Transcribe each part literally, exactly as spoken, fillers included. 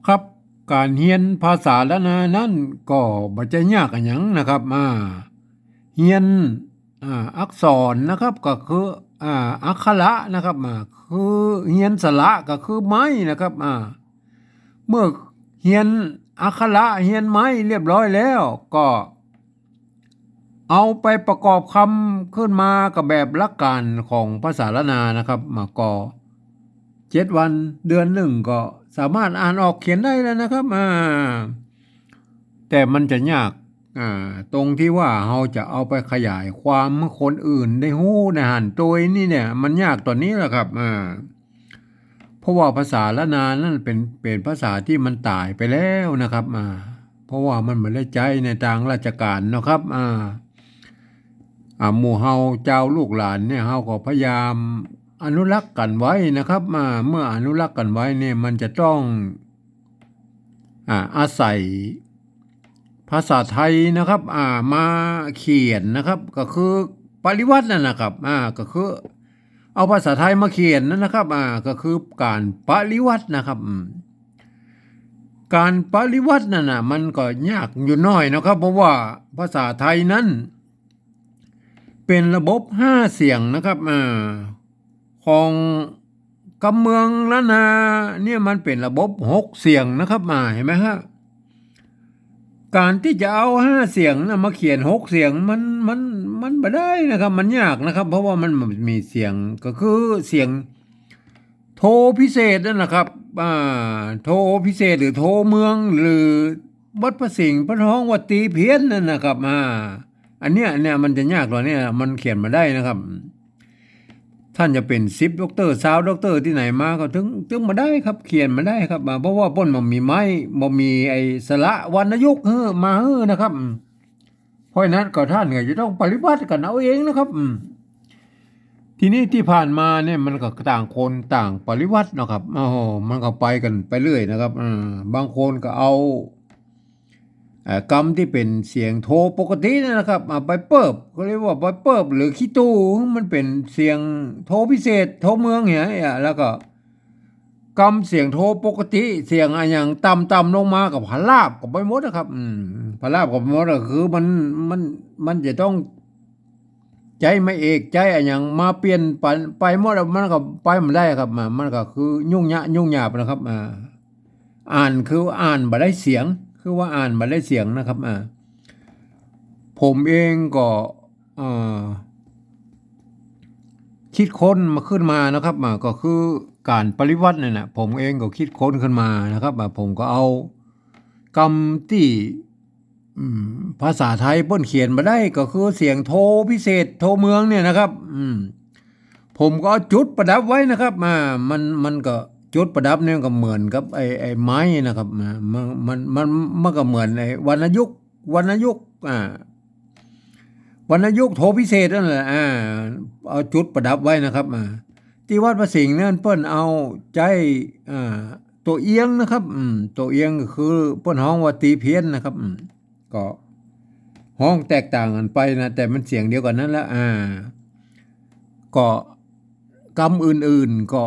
ครับ ก๋านเฮียนภาษาล้านนานั้นก็บ่ใจ้ยากอะหยังนะครับ อ่า เฮียน อ่า อักษรนะครับ ก็คือ อ่า อักขระนะครับ อ่า คือเฮียนสระก็คือไม้นะครับ อ่า เมื่อเฮียนอักขระ เฮียนไม้เรียบร้อยแล้ว ก็ เอาไปประกอบกำขึ้นมากับแบบหลักการของภาษาล้านนานะครับ มาก็เจ็ดวัน เดือนหนึ่งก็สามารถอ่านออกเขียนได้แล้วนะครับ อ่า แต่มันจะยาก อ่า ตรงตี้ว่าเฮาจะเอาไปขยายความหื้อคนอื่นได้ฮู้ได้หันโตยนี่เนี่ย มันยากต๋อนนี้แหละครับ อ่า เพราะว่าภาษาล้านนานั้นเป๋น เป๋นภาษาตี้มันต๋ายไปแล้วนะครับ อ่า เพราะว่ามันบ่ได้ใจ๊ในตางราชก๋านเนาะครับ อ่า อ่า หมู่เฮาจาวลูกหลานเนี่ย เฮาก็พยายามอนุรักษ์กั๋นไว้นะครับ อ่า เมื่ออนุรักษ์กั๋นไว้เนี่ย มันจะต้อง อ่า อาศัยภาษาไทยนะครับ อ่า มาเขียนนะครับ ก็คือปริวรรตนั่นนะครับ อ่า ก็คือเอาภาษาไทยมาเขียนนั่นนะครับ อ่า ก็คือก๋านปริวรรตนะครับ อืม ก๋านปริวรรตนั่นน่ะ มันก็ยากอยู่หน้อยนะครับ เพราะว่าภาษาไทยนั้น เป๋นระบบห้าเสียงนะครับ อ่า ของกำเมืองล้านนาเนี่ยมันเป๋นระบบหกเสียงนะครับ อ่า หันก่อ ก๋านตี้จะเอาห้าเสียงน่ะมาเขียนหกเสียง มัน มัน มันบ่ได้นะครับ มันยากนะครับ เพราะว่ามันมีเสียง ก็คือเสียงโทพิเศษนั่นนะครับ อ่า โทพิเศษหรือโทเมือง หรือวัดพระสิงห์เปิ้นฮ้องว่าตรีเพี้ยนนั่นนะครับ อ่า อันเนี้ย เนี่ยมันจะยากต๋อนเนี้ย มันเขียนบ่ได้นะครับ ต้านจะเป๋นสิบด็อกเตอร์ ซาวด็อกเตอร์ตี้ไหนมาก็เถิง เถิงบ่ได้ครับ เขียนบ่ได้ครับ อ่า เพราะว่าเปิ้นบ่มีไม้ บ่มีไอ้สระวรรณยุกต์หื้อ มาหื้อนะครับ อืม เพราะฉะนั้นก็ต้านก็จะต้องปริวรรตกั๋นเอาเองนะครับ อืม ทีนี้ตี้ผ่านมาเนี่ยมันก็ต่างคนต่างปริวรรตเนาะครับ โอ้โห มันก็ไปกั๋นไปเรื่อยนะครับ อ่า บางคนก็เอา เอ่อ กำตี้เป๋นเสียงโทปกตินั่นนะครับ อ่า ไปเปิบ เขาเรียกว่าไปเปิบหรือขี้ตู้ มันเป๋นเสียงโทพิเศษ โทเมืองเนี่ย อ่ะ แล้วก็กำเสียงโทปกติ เสียงอะหยังต่ำๆ ลงมาก็ผลาบก็ไปหมดนะครับ อืม ผลาบก็ไปหมด ก็คือมัน มัน มันจะต้อง ใจ๊ไม้เอก ใจ๊อะหยังมาเปลี่ยนไป ไปหมดอะ มันก็ไปบ่ได้ครับ อ่า มันก็คือยุ่งยะ ยุ่งยากนะครับ อ่า อ่านคืออ่านบ่ได้เสียง คือว่าอ่านบ่ได้เสียงนะครับ อ่า ผมเองก็ เอ่อ คิดค้นมาขึ้นมานะครับ อ่า ก็คือก๋านปริวรรตเนี่ยนะ ผมเองก็คิดค้นขึ้นมานะครับ อ่า ผมก็เอากำตี้ อืม ภาษาไทยเปิ้นเขียนบ่ได้ ก็คือเสียงโทพิเศษ โทเมืองเนี่ยนะครับ อืม ผมก็เอาจุดประดับไว้นะครับ อ่า มัน มันก็จุดประดับเนี่ยก็เหมือนกับไอ้ ไอ้ไม้นะครับ อ่า มัน มัน มัน มันก็เหมือนไอ้วรรณยุกต์ วรรณยุกต์ อ่า วรรณยุกต์โทพิเศษนั่นแหละ อ่า เอาจุดประดับไว้นะครับ อ่า ตี้วัดพระสิงห์นั่นเปิ้นเอาใจ๊ อ่า ตั๋วเอียงนะครับ อืม ตั๋วเอียงก็คือเปิ้นฮ้องว่าตรีเพี้ยนนะครับ อืม ก็ฮ้องแตกต่างกั๋นไปนะ แต่มันเสียงเดียวกั๋นนั่นแหละ อ่า ก็กำอื่นๆ ก็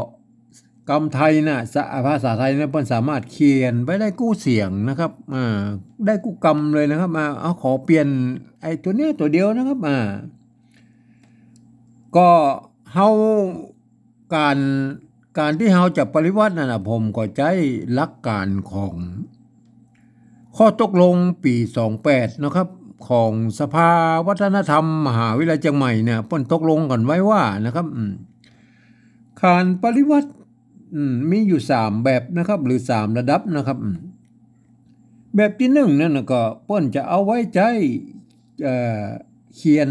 กำไทยน่ะ สะ ภาษาไทยน่ะ เปิ้นสามารถเขียนไว้ได้กู้เสียงนะครับ อ่า ได้กู้กำเลยนะครับ อ่า เอาขอเปลี่ยนไอ้ตั๋วเนี้ยตั๋วเดียวนะครับ อ่า ก็เฮา ก๋าน ก๋านตี้เฮาจะปริวรรตนั่นน่ะ ผมก็ใจ๊หลักก๋านของข้อตกลงปี๋สองแปดนะครับ ของสภาวัฒนธรรมมหาวิทยาลัยเจียงใหม่เนี่ย เปิ้นตกลงกั๋นไว้ว่านะครับ อืม ก๋านปริวรรต อืม มีอยู่สามแบบนะครับ หรือสามระดับนะครับ อืม แบบตี้นึ่งนั่นน่ะก็เปิ้นจะเอาไว้ใจ๊ เอ่อ เขียน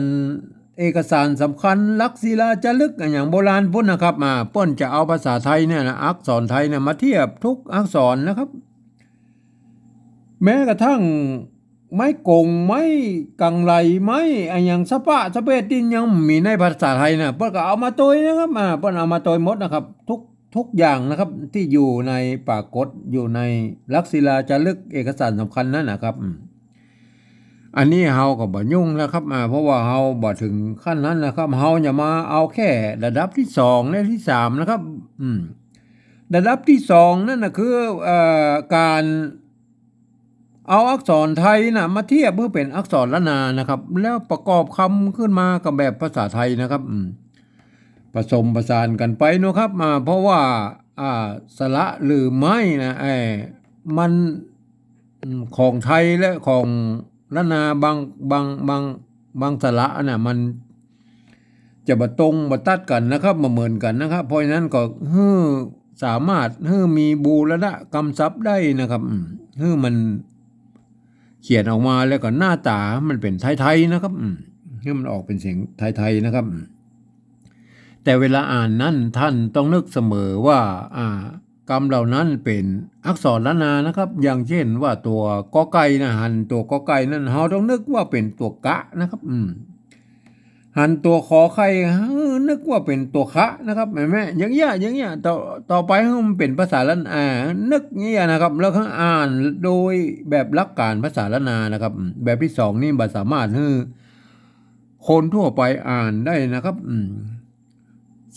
เอกสารสำคัญ หลักศิลาจารึกอะหยังโบราณปู้นนะครับ อ่า เปิ้นจะเอาภาษาไทยเนี่ยนะ อักษรไทยเนี่ยมาเทียบกู้อักษรนะครับ แม้กระทั่งไม้กง ไม้กังไล ไม้อะหยังสะปะสะเปดตี้ยังมีในภาษาไทยน่ะ เปิ้นก็เอามาตวยนะครับ อ่า เปิ้นเอามาตวยหมดนะครับ กู้ กู้อย่างนะครับ ตี้อยู่ใน ปรากฏอยู่ในหลักศิลาจารึกเอกสารสำคัญนั่นนะครับ อืม อันนี้เฮาก็บ่ยุ่งนะครับ อ่า เพราะว่าเฮาบ่เถิงขั้นนั้นนะครับ เฮาจะมาเอาแค่ระดับตี้สองและตี้สามนะครับ อืม ระดับตี้สองนั้นน่ะคือ เอ่อ ก๋านเอาอักษรไทยน่ะมาเทียบหื้อเป๋นอักษรล้านนานะครับ แล้วประกอบกำขึ้นมากับแบบภาษาไทยนะครับ อืม ผสมผสานกั๋นไปเนาะครับ อ่า เพราะว่า อ่า สระหรือไม้นะ ไอ้ มัน อืม ของไทยและของล้านนาบาง บาง บาง บางสระน่ะ มันจะบ่ตรงบ่ตัดกั๋นนะครับ บ่เหมือนกั๋นนะครับ เพราะฉะนั้นก็หื้อสามารถหื้อมีบูรณะกำศัพท์ได้นะครับ อืม หื้อมันเขียนออกมาแล้วก็หน้าต๋ามันเป๋นไทยๆ นะครับ อืม หื้อมันออกเป๋นเสียงไทยๆ นะครับ อืม แต่เวลาอ่านนั้นท่านต้องนึกเสมอว่า อ่า กำเหล่านั้นเป๋นอักษรล้านนานะครับ อย่างเช่นว่าตั๋วกอไก่นะ หันตั๋วกอไก่นั้น เฮาต้องนึกว่าเป๋นตั๋วกะนะครับ อืม หันตั๋วขอไข่ นึกว่าเป๋นตั๋วคะนะครับ แม่นไหม อย่างเงี้ย อย่างเงี้ย ต่อ ต่อไปหื้อมันเป๋นภาษาล้าน อ่า นึกเงี้ยนะครับ แล้วก็อ่านโดยแบบหลักก๋านภาษาล้านนานะครับ อืม แบบตี้สองนี่บ่สามารถหื้อ คนทั่วไปอ่านได้นะครับ อืม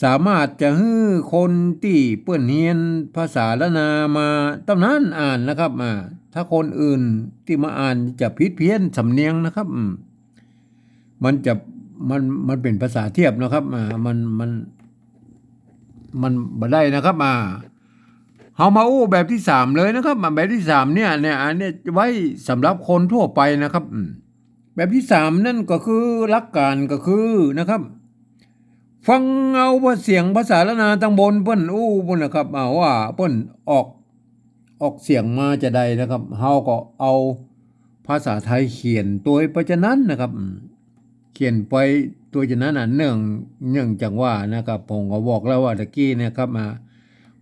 สามารถจะหื้อคนตี้เปิ้นเฮียนภาษาล้านนามาต้ำนานอ่านนะครับ อ่า ถ้าคนอื่นตี้มาอ่านจะผิดเพี้ยนสำเนียงนะครับ อืม มันจะ มัน มันเป๋นภาษาเทียบนะครับ อ่า มัน มัน มันบ่ได้นะครับ อ่า เฮามาอู้แบบตี้สามเลยนะครับ อ่า แบบตี้สามเนี่ย เนี่ย อันเนี้ยไว้สำหรับคนทั่วไปนะครับ อืม แบบตี้สามนั่นก็คือหลักก๋านก็คือนะครับ ฟังเอาว่าเสียงภาษาล้านนาตังบนเปิ้นอู้ปุ้นนะครับ อ่า ว่าเปิ้นออก ออกเสียงมาจาใดนะครับ เฮาก็เอาภาษาไทยเขียนตวยไปจานั้นนะครับ อืม เขียนไปตวยจานั้นน่ะ เนื่อง เนื่องจากว่านะครับ ผมก็บอกแล้วว่าตะกี้เนี่ยครับ อ่า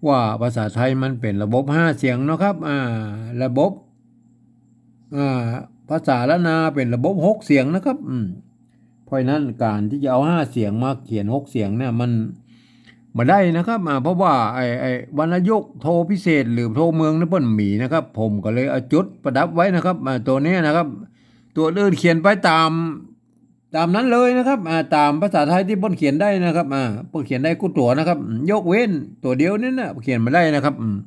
ว่าภาษาไทยมันเป๋นระบบห้าเสียงเนาะครับ อ่า ระบบ อ่า ภาษาล้านนาเป๋นระบบหกเสียงนะครับ อืม เพราะฉะนั้นก๋านตี้จะเอาห้าเสียงมาเขียนหกเสียงเนี่ยมันบ่ได้นะครับ อ่า เพราะว่าไอ้ ไอ้วรรณยุกต์โทพิเศษหรือโทเมืองเนี่ยเปิ้นมีนะครับ ผมก็เลยเอาจุดประดับไว้นะครับ อ่า ตั๋วเนี้ยนะครับ ตั๋วอื่นเขียนไปต๋าม ต๋ามนั้นเลยนะครับ อ่า ต๋ามภาษาไทยตี้เปิ้นเขียนได้นะครับ อ่า เปิ้นเขียนได้กู้ตั๋วนะครับ ยกเว้นตั๋วเดียวนี่นะ เขียนบ่ได้นะครับ อืม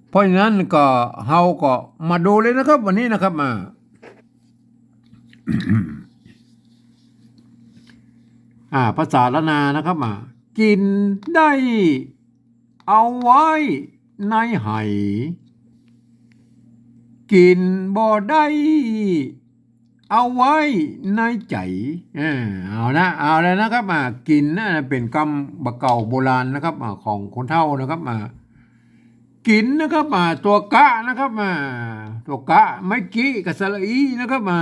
เพราะฉะนั้นก็ เฮาก็มาดูเลยนะครับ วันนี้นะครับ อ่า อ่า ภาษาล้านนานะครับ อ่า กิ๋นได้เอาไว้ในไห กิ๋นบ่ได้เอาไว้ในใจ๋ เออ เอานะ เอาแล้วนะครับ อ่า กิ๋นนะ เป๋นกำบ่าเก่าโบราณนะครับ อ่า ของคนเฒ่านะครับ อ่า กิ๋นนะครับ อ่า ตั๋วกะนะครับ อ่า ตั๋วกะ ไม้กิกับสระอีนะครับ อ่า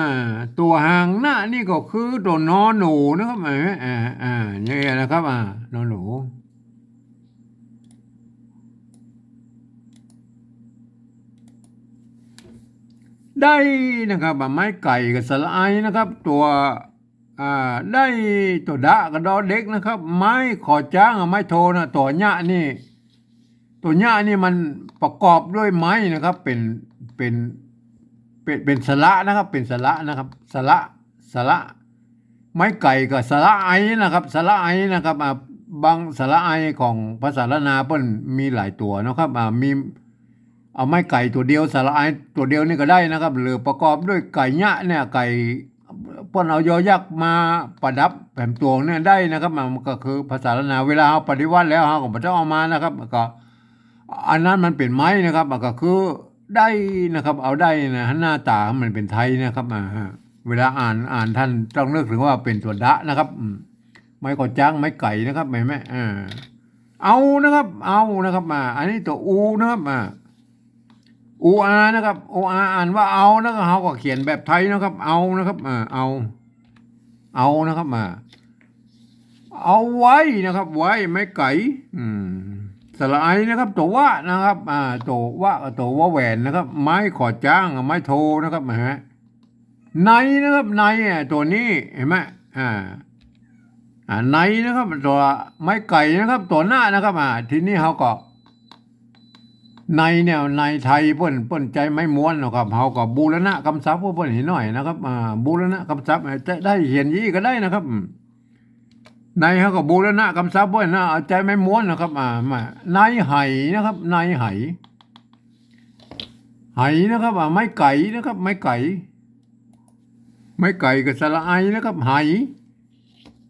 ตั๋วหางนะนี่ก็คือตั๋วนอหนูนะครับ อ่า อ่า อ่า อย่างเงี้ยนะครับ อ่า นอหนู ได้นะครับ อ่า ไม้ไก่กับสระไอนะครับ ตั๋ว อ่า ได้ตั๋วดะกับดอเด็กนะครับ ไม้ขอจ๊างกับไม้โทนะ ตั๋วเนี้ยนี่ ตั๋วเนี้ยนี่มันประกอบด้วยไม้นะครับ เป๋น เป๋น เป๋น เป๋นสระนะครับ เป๋นสระนะครับ สระ สระ ไม้ไก่กับสระไอนะครับ สระไอนะครับ อ่า บางสระไอของภาษาล้านนาเปิ้นมีหลายตั๋วเนาะครับ อ่า มี เอาไม้ไก่ตั๋วเดียว สระไอตั๋วเดียวนี่ก็ได้นะครับ หรือประกอบด้วยไก่เนี้ยเนี่ย ไก่ เปิ้นเอายอยักษ์มาประดับแหมตั๋วเนี่ยได้นะครับ มันก็คือภาษาล้านนา เวลาเฮาปฏิวัติแล้วเฮาก็บ่ต้องเอามานะครับ ก็ อันนั้นมันเป๋นไม้นะครับ มันก็คือได้นะครับ เอาได้นะ หน้าต๋ามันเป๋นไทยนะครับ อ่าฮะ เวลาอ่าน อ่านต้านต้องนึกเถิงว่าเป๋นตั๋วดะนะครับ อืม ไม้ขอจ๊าง ไม้ไก่นะครับ เห็นไหม อ่า เอานะครับ เอานะครับ อ่า อันนี้ตั๋วอูนะครับ อ่า อูอานะครับ อูอาอ่านว่าเอานะครับ เฮาก็เขียนแบบไทยนะครับ เอานะครับ อ่า เอา เอานะครับ อ่า เอาไว้นะครับ ไว้ ไม้ไก่ อืม สระไอนะครับ ตั๋ววะนะครับ อ่า ตั๋ววะ ตั๋ววอแหวนนะครับ ไม้ขอจ๊าง ไม้โทนะครับ เห็นไหม ในนะครับ ใน อ่ะ ตั๋วนี้ เห็นไหม อ่า อ่า ในนะครับ ตั๋วไม้ไก่นะครับ ตั๋วหน้านะครับ อ่า ทีนี้เฮาก็ ในเนี่ย ในไทยเปิ้น เปิ้นใจ๊ไม้ม้วนเนาะครับ เฮาก็บูรณะกำศัพท์เปิ้นอีกหน้อยนะครับ อ่า บูรณะกำศัพท์ จะได้เขียนอย่างอี้ก็ได้นะครับ อืม ในเฮาก็บูรณะกำศัพท์ไว้นะ เอาใจ๊ไม้ม้วนนะครับ อ่า มา ในไหนะครับ ในไห ไหนะครับ อ่า ไม้ไก๋นะครับ ไม้ไก๋ ไม้ไก๋ก็สระไอนะครับ ไห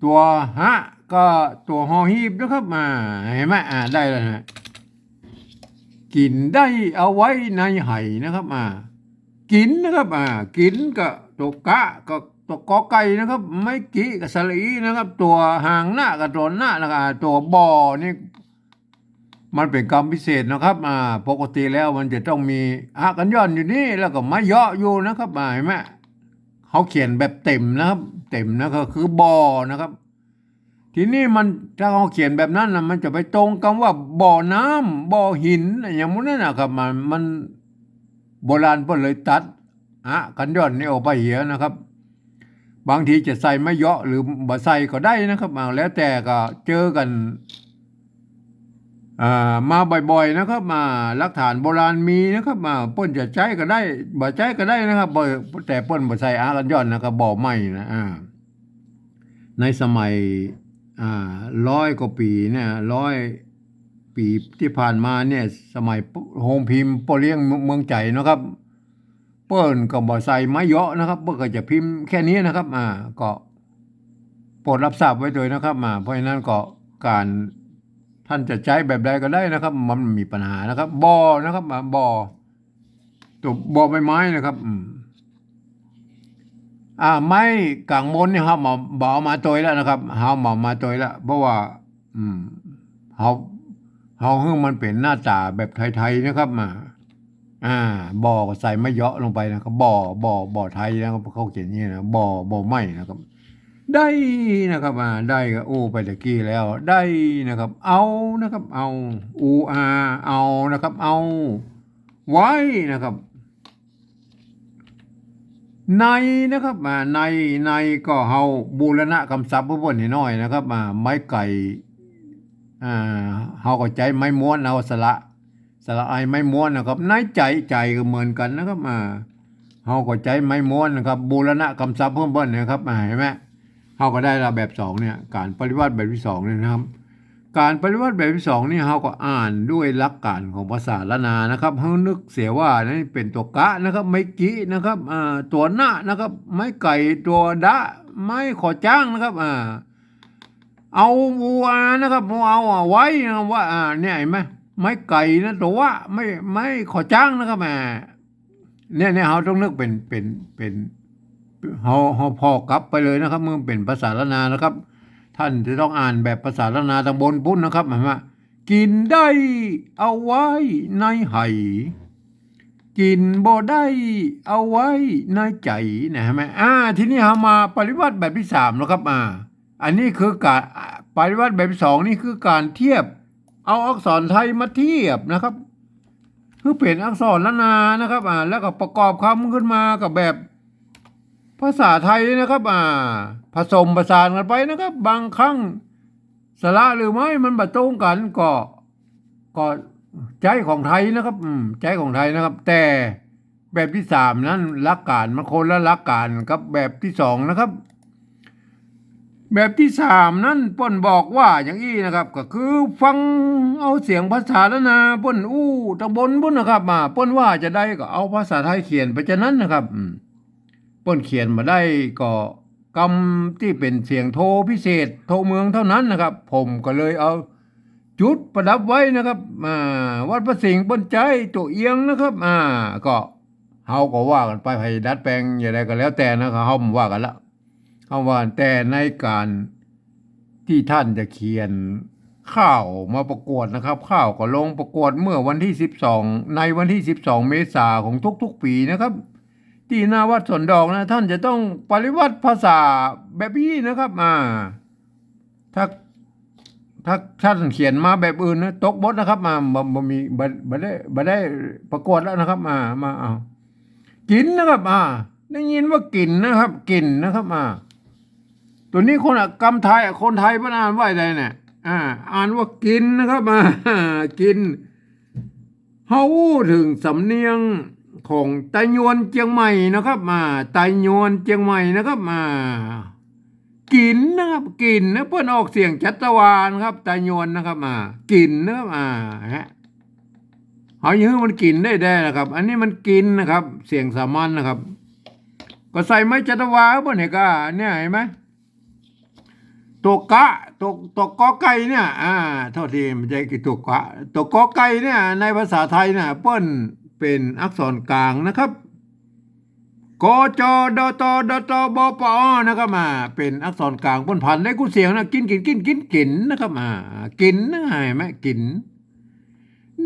ตั๋วหะก็ตั๋วหอหีบนะครับ อ่า หันก่อ อ่า ได้แล้วนะ กิ๋นได้เอาไว้ในไหนะครับ อ่า กิ๋นนะครับ อ่า กิ๋นก็ตั๋วกะ ก็ตั๋วกอไก่นะครับ ไม้กิก็สระอีนะครับ ตั๋วหางนะก็ตั๋วนะ แล้วก็ตั๋วบ่อนี่ มันเป๋นกำพิเศษนะครับ อ่า ปกติแล้วมันจะต้องมีอะกัญญอนอยู่นี่ แล้วก็ไม้เยาะอยู่นะครับ อ่า หันก่อ เฮาเขียนแบบเต็มนะครับ เต็มนะก็คือบ่อนะครับ ทีนี้มัน ถ้าเฮาเขียนแบบนั้นนะ มันจะไปตรงกำว่าบ่อน้ำ บ่อหิน อะหยังหมู่นั้นนะครับ มัน มัน โบราณเปิ้นเลยตัดอะกัญญอนนี่ออกไปเหียนะครับ บางทีจะใส่ไม้เยาะหรือบ่ใส่ก็ได้นะครับ อ่า แล้วแต่ก็เจอกั๋น อ่า มาบ่อยๆ นะครับ อ่า หลักฐานโบราณมีนะครับ อ่า เปิ้นจะใจ๊ก็ได้ บ่ใจ๊ก็ได้นะครับ บ่ แต่เปิ้นบ่ใส่อะกัญญอนนะครับ บ่อไม้นะ อ่า ในสมัย อ่า ร้อยกว่าปี๋เนี่ย ร้อยปี๋ตี้ผ่านมาเนี่ย สมัยโฮงพิมพ์ป้อเลี้ยงเมืองใจ๋นะครับ เปิ้นก็บ่ใส่ไม้เยาะนะครับ เปิ้นก็จะพิมพ์แค่นี้นะครับ อ่า ก็โปรดรับทราบไว้โตยนะครับ อ่า เพราะฉะนั้นก็ก๋าน ต้านจะใจ๊แบบใดก็ได้นะครับ มันบ่มีปัญหานะครับ บ่อนะครับ อ่า บ่อ ตั๋วบ่อใบไม้นะครับ อืม อ่า ไม้ก๋างบนนี่เฮาบ่ บ่เอามาโตยแล้วนะครับ เฮาบ่เอามาโตยแล้ว เพราะว่า อืม เฮา เฮาหื้อมันเป๋นหน้าต๋าแบบไทยๆ นะครับ อ่า อ่า บ่อก็ใส่ไม้เยาะลงไปนะครับ บ่อ บ่อ บ่อไทยนะครับ เขาเขียนอย่างนี้นะ บ่อ บ่อไม้นะครับ ได้นะครับ อ่า ได้ก็อู้ไปตะกี้แล้ว ได้นะครับ เอานะครับ เอา อูอา เอานะครับ เอา ไว้นะครับ ในนะครับ อ่า ใน ในก็เฮาบูรณะกำศัพท์เปิ้นนิดหน้อยนะครับ อ่า ไม้ไก๋ อ่า เฮาก็ใจ๊ไม้ม้วนเอา สระ สระไอไม้ม้วนนะครับ ในใจ๋ ใจ๋ก็เหมือนกั๋นนะครับ อ่า เฮาก็ใจ๊ไม้ม้วนนะครับ บูรณะกำศัพท์เปิ้นนะครับ อ่า หันก่อ เฮาก็ได้ละแบบสองเนี่ย ก๋านปริวรรตแบบตี้สองเนี่ยนะครับ ก๋านปริวรรตแบบตี้สองนี่เฮาก็อ่านด้วยหลักก๋านของภาษาล้านนานะครับ หื้อนึกเสียว่านี่เป๋นตั๋วกะนะครับ ไม้กินะครับ อ่า ตั๋วนะนะครับ ไม้ไก๋ ตั๋วดะ ไม้ขอจ๊างนะครับ อ่า เอา อูอา นะครับ เอา เอา อ่ะ ไว้นะครับ ว่า อ่า เนี่ยหันก่อ ไม้ไก๋นะ ตั๋ววะ ไม้ ไม้ขอจ๊างนะครับ อ่า เนี่ย เนี่ย เฮาต้องนึกเป๋น เป๋น เป๋น เฮา เฮาผ่อกลับไปเลยนะครับ เมื่อเป๋นภาษาล้านนานะครับ ต้านจะต้องอ่านแบบภาษาล้านนาตางบนปู๊นนะครับ หันก่อ กิ๋นได้เอาไว้ในไห กิ๋นบ่ได้เอาไว้ในใจ๋ นะ หันก่อ อ่า ทีนี้เฮามาปริวรรตแบบตี้สามนะครับ อ่า อันนี้คือก๋าน อ่า ปริวรรตแบบตี้สองนี่คือก๋านเทียบ เอาอักษรไทยมาเทียบนะครับ คือเป๋นอักษรล้านนานะครับ อ่า แล้วก็ประกอบกำขึ้นมากับแบบภาษาไทยนะครับ อ่า ผสมผสานกั๋นไปนะครับ บางครั้งสระหรือไม้มันบ่ตรงกั๋นก็ ก็ใจ๊ของไทยนะครับ อืม ใจ๊ของไทยนะครับ แต่แบบตี้สามนั้นหลักก๋านมันคนละหลักก๋านกับแบบตี้สองนะครับ แบบตี้สามนั้นเปิ้นบอกว่าอย่างอี้นะครับ ก็คือฟังเอาเสียงภาษาล้านนาเปิ้นอู้ตางบนปู๊นนะครับ อ่า เปิ้นว่าจาใดก็เอาภาษาไทยเขียนไปจานั้นนะครับ อืม เปิ้นเขียนบ่ได้ก็กำตี้เป๋นเสียงโทพิเศษ โทเมืองเท่านั้นนะครับ ผมก็เลยเอาจุดประดับไว้นะครับ อ่า วัดพระสิงห์เปิ้นใจ๊ตั๋วเอียงนะครับ อ่า ก็เฮาก็ว่ากั๋นไป ใผดัดแปลงอย่างใดก็แล้วแต่นะครับ เฮาบ่ว่ากั๋นละ เฮาว่า แต่ในก๋านตี้ต้านจะเขียนข่าวมาประกวดนะครับ ข่าวก็ลงประกวดเมื่อวันตี้สิบสอง ในวันตี้สิบสองเมษาของทุกๆ ปี๋นะครับ ตี้หน้าวัดสวนดอกนะ ต้านจะต้องปริวรรตภาษาแบบอี้นะครับ อ่า ถ้า ถ้าต้านเขียนมาแบบอื่นนะ ตกบทนะครับ อ่า บ่ บ่มี บ่ บ่ได้ บ่ได้ประกวดแล้วนะครับ อ่า มา เอา กิ๋นนะครับ อ่า ได้ยินว่ากิ๋นนะครับ กิ๋นนะครับ อ่า ตั๋วนี้คน อ่ะ กำไทย อ่ะ คนไทยเปิ้นอ่านว่าใดเนี่ย อ่า อ่านว่ากิ๋นนะครับ อ่า กิ๋น เฮาอู้เถิงสำเนียงของไตยวนเจียงใหม่นะครับ อ่า ไตยวนเจียงใหม่นะครับ อ่า กิ๋นนะครับ กิ๋นนะ เปิ้นออกเสียงจัตวานะครับ ไตยวนนะครับ อ่า กิ๋นนะครับ อ่า ฮะ เฮาจะหื้อมันกิ๋นได้แต๊นะครับ อันนี้มันกิ๋นนะครับ เสียงสามัญนะครับ ก็ใส่ไม้จัตวาเปิ้นเนี่ย ก็เนี่ย หันก่อ ตั๋วกะ ตั๋ว ตั๋วกอไก่เนี่ย อ่า โทษที บ่ใจ้ตั๋วกะ ตั๋วกอไก่เนี่ย ในภาษาไทยเนี่ย เปิ้นเป๋นอักษรกลางนะครับ ก จ ด ต ด ต บ ป อ นะครับ อ่า เป๋นอักษรกลาง เปิ้นผันได้กู้เสียงนะ กิ๋น กิ๋น กิ๋น กิ๋น กิ๋นนะครับ อ่า กิ๋นนะ หันก่อ กิ๋น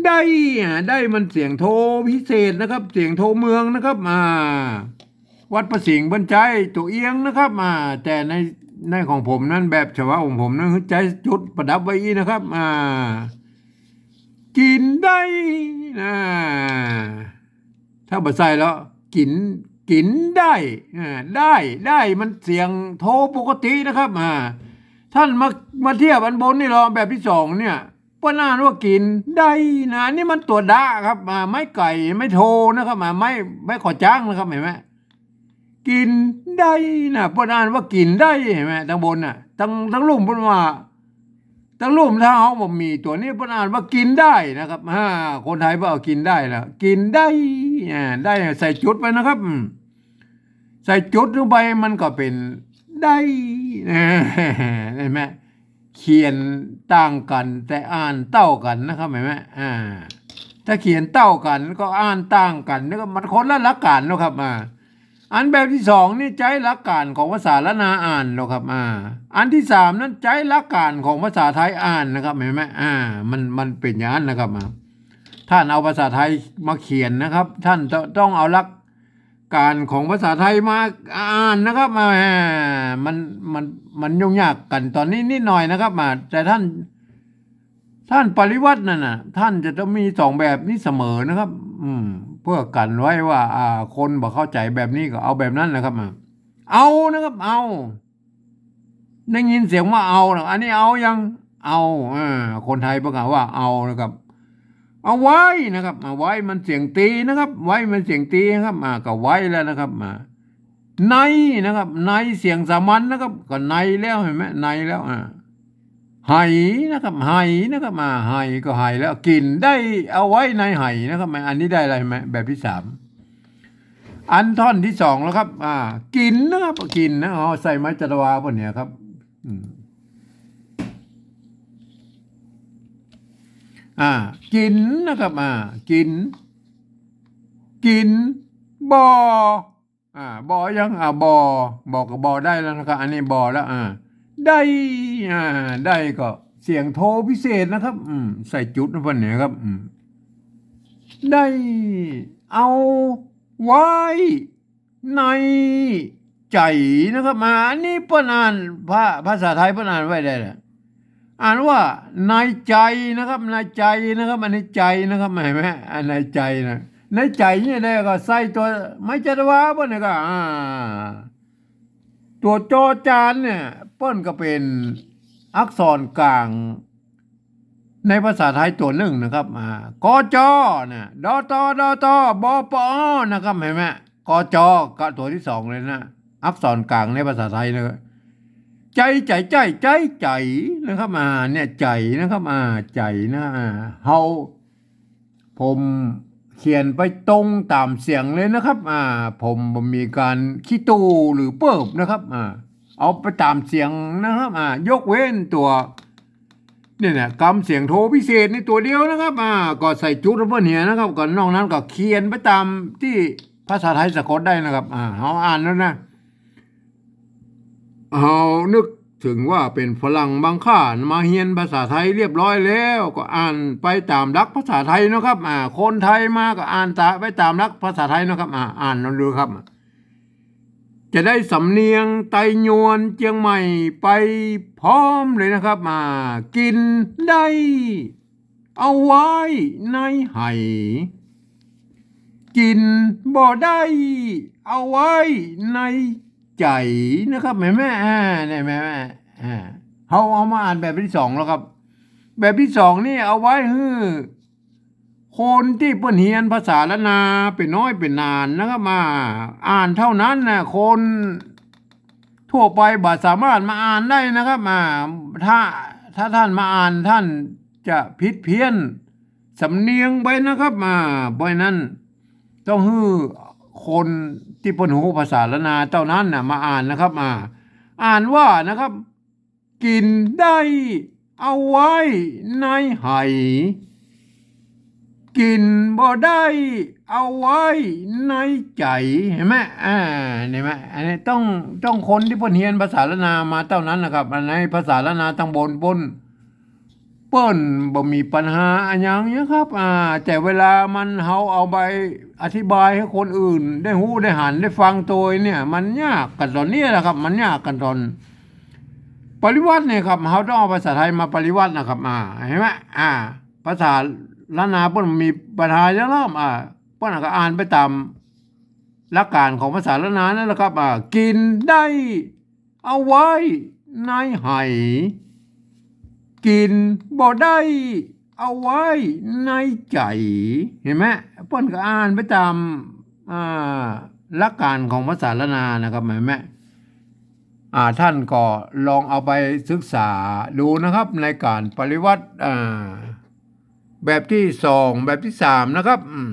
ได้ อ่า ได้มันเสียงโทพิเศษนะครับ เสียงโทเมืองนะครับ อ่า วัดพระสิงห์เปิ้นใจ๊ตั๋วเอียงนะครับ อ่า แต่ใน ในของผมนั้น แบบฉบับของผมนั้น ใจ๊จุดประดับไว้อี้นะครับ อ่า กิ๋นได้นะ ถ้าบ่ใส่แล้ว กิ๋น กิ๋นได้ อ่า ได้ ได้มันเสียงโทปกตินะครับ อ่า ต้านมา มาเทียบอันบนนี่ลอ แบบตี้สองเนี่ย เปิ้นอ่านว่ากิ๋นได้นะ อันนี้มันตั๋วดะครับ อ่า ไม้ไก่ ไม้โทนะครับ อ่า ไม้ ไม้ขอจ้างนะครับ หันก่อ กิ๋นได้นะ เปิ้นอ่านว่ากิ๋นได้ หันก่อ ตังบนน่ะ ตัง ตังลุ่มเปิ้นว่า ตังลุ่มถ้าเฮาบ่มีตั๋วนี้ เปิ้นอ่านว่ากิ๋นได้นะครับ อ่า คนไทยเปิ้นเอากิ๋นได้นะ กิ๋นได้ อ่า ได้ใส่จุดไปนะครับ อืม ใส่จุดลงไปมันก็เป๋นได้ หันก่อ เขียนต่างกั๋นแต่อ่านเต้ากั๋นนะครับ หันก่อ อ่า ถ้าเขียนเต้ากั๋นก็อ่านต่างกั๋น นี่ก็มันคนละหลักก๋านเนาะครับ อ่า อันแบบตี้สองนี่ใจ๊หลักก๋านของภาษาล้านนาอ่านเนาะครับ อ่า อันตี้สามนั้นใจ๊หลักก๋านของภาษาไทยอ่านนะครับ หันก่อ อ่า มัน มันเป๋นอย่างนั้นนะครับ อ่า ต้านเอาภาษาไทยมาเขียนนะครับ ต้านต้อง ต้องเอาหลัก ก๋านของภาษาไทยมาอ่านนะครับ อ่า มัน มัน มันยุ่งยากกั๋นต๋อนนี้นิดหน่อยนะครับ อ่า แต่ต้าน ต้านปริวัตินั่นน่ะ ต้านจะต้องมีสองแบบนี้เสมอนะครับ อืม เปื้อกั๋นไว้ว่า อ่า คนบ่เข้าใจ๋แบบนี้ก็เอาแบบนั้นนะครับ อ่า เอานะครับ เอา ได้ยินเสียงว่าเอานะ อันนี้เอายัง เอา อ่า คนไทยเปิ้นก็ว่าเอานะครับ เอาไว้นะครับ เอาไว้มันเสียงตีนะครับ ไว้มันเสียงตีนะครับ อ่า ก็ไว้แล้วนะครับ อ่า ในนะครับ ในเสียงสามัญนะครับ ก็ในแล้วหันก่อ ในแล้ว อ่า ไหนะครับ ไหนะครับ อ่า ไหก็ไหแล้ว กิ๋นได้ เอาไว้ในไหนะครับ อันนี้ได้แล้วหันก่อ แบบตี้สาม อันต้อนตี้สองแล้วครับ อ่า กิ๋นนะครับ กิ๋นนะ เฮาใส่ไม้จัตวาเปิ้นเนี่ยครับ อืม อ่า กิ๋นนะครับ อ่า กิ๋น กิ๋น บ่ อ่า บ่ยัง อ่า บ่ บ่ก็บ่ได้แล้วนะครับ อันนี้บ่แล้ว อ่า ได้ อ่า ได้ก็เสียงโทพิเศษนะครับ อืม ใส่จุดนะเปิ้นเนี่ยครับ อืม ได้ เอา ไว้ ในใจ๋นะครับ อ่า อันนี้เปิ้นอ่าน ภา ภาษาไทยเปิ้นอ่านไว้ได้แหละ อ่านว่าในใจ๋นะครับ ในใจ๋นะครับ อันนี้ใจ๋นะครับ หันก่อ อ่า ในใจ๋นะ ในใจ๋เนี่ยได้ก็ใส่ตั๋วไม้จัตวาเปิ้นเนี่ยก็ อ่า ตั๋วจอจานเนี่ย เปิ้นก็เป๋นอักษรกลาง ในภาษาไทยตั๋วนึ่งนะครับ อ่า ก จ นะ ด ต ด ต บ ป อ นะครับ หันก่อ ก จ ก็ตั๋วตี้สองเลยนะ อักษรกลางในภาษาไทยนะ ใจ๋ ใจ๋ ใจ๋ ใจ๋ ใจ๋นะครับ อ่า เนี่ย ใจ๋นะครับ อ่า ใจ๋นะ อ่า เฮา ผมเขียนไปตรงต๋ามเสียงเลยนะครับ อ่า ผมบ่มีก๋านขี้ตู้หรือเปิ๊บนะครับ อ่า เอาไปต๋ามเสียงนะครับ อ่า ยกเว้นตั๋ว เนี่ยนะ กำเสียงโทพิเศษนี่ตั๋วเดียวนะครับ อ่า ก็ใส่จุดหื้อเปิ้นเหียนะครับ ก็นอกนั้นก็เขียนไปต๋ามตี้ภาษาไทยสะกดได้นะครับ อ่า เฮาอ่านแล้วนะ เฮานึกเถิงว่าเป๋นฝรั่งบางค่ามาเฮียนภาษาไทยเรียบร้อยแล้ว ก็อ่านไปต๋ามหลักภาษาไทยเนาะครับ อ่า คนไทยมาก็อ่านต๋าม ไปต๋ามหลักภาษาไทยเนาะครับ อ่า อ่านลองดูครับ จะได้สำเนียงไตยวนเจียงใหม่ไปพร้อมเลยนะครับ อ่า กิ๋นได้ เอาไว้ในไห กิ๋นบ่ได้ เอาไว้ในใจ๋นะครับ หันก่อ อ่า เนี่ย หันก่อ อ่า เฮาเอามาอ่านแบบตี้สองแล้วครับ แบบตี้สองนี่เอาไว้หื้อคนตี้เปิ้นเฮียนภาษาล้านนาเป๋นน้อยเป๋นหนานนะครับ มาอ่านเต้านั้นนะ คน ทั่วไปบ่สามารถมาอ่านได้นะครับ อ่า ถ้า ถ้าท่านมาอ่านท่านจะผิดเพี้ยนสำเนียงไปนะครับ อ่า เพราะฉะนั้นต้องหื้อคนตี้เปิ้นฮู้ภาษาล้านนาเต้านั้นน่ะมาอ่านนะครับ อ่า อ่านว่านะครับ กิ๋นได้เอาไว้ในไห กิ๋นบ่ได้เอาไว้ในใจ๋ หันก่อ อ่า หันก่อ อันนี้ต้อง ต้องคนตี้เปิ้นเฮียนภาษาล้านนามาเต้านั้นนะครับ อันในภาษาล้านนาตังบนปุ้น เปิ้นบ่มีปัญหาอะหยังเยียะครับ อ่า แต่เวลามันเฮาเอาไปอธิบายหื้อคนอื่นได้ฮู้ได้หันได้ฟังโตยเนี่ย มันยากกั๋นต๋อนนี้แหละครับ มันยากกั๋นต๋อนปริวรรตเนี่ยครับ เฮาต้องเอาภาษาไทยมาปริวรรตนะครับ อ่า หันก่อ อ่า ภาษาล้านนาเปิ้นมีปัญหาเยียะครับ อ่า เปิ้นก็อ่านไปต๋ามหลักก๋านของภาษาล้านนานั่นแหละครับ อ่า กิ๋นได้ เอาไว้ในไห กิ๋นบ่ได้เอาไว้ในใจ๋ หันก่อ เปิ้นก็อ่านไปต๋าม อ่า หลักก๋านของภาษาล้านนานะครับ หันก่อ อ่า ท่านก็ลองเอาไปศึกษาดูนะครับ ในก๋านปริวรรต อ่า แบบตี้สอง แบบตี้สามนะครับ อืม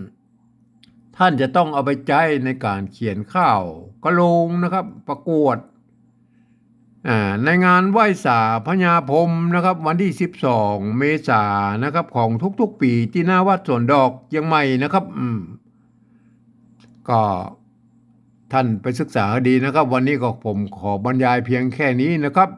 ท่านจะต้องเอาไปใจ๊ในก๋านเขียนข่าวกะโลงนะครับ ประกวด อ่า ในงานไหว้สาพญาพรหมนะครับ วันตี้สิบสองเมษายนนะครับ ของทุกๆ ปี๋ตี้หน้าวัดสวนดอกเจียงใหม่นะครับ อืม ก็ท่านไปศึกษาดีนะครับ วันนี้ก็ผมขอบรรยายเพียงแค่นี้นะครับ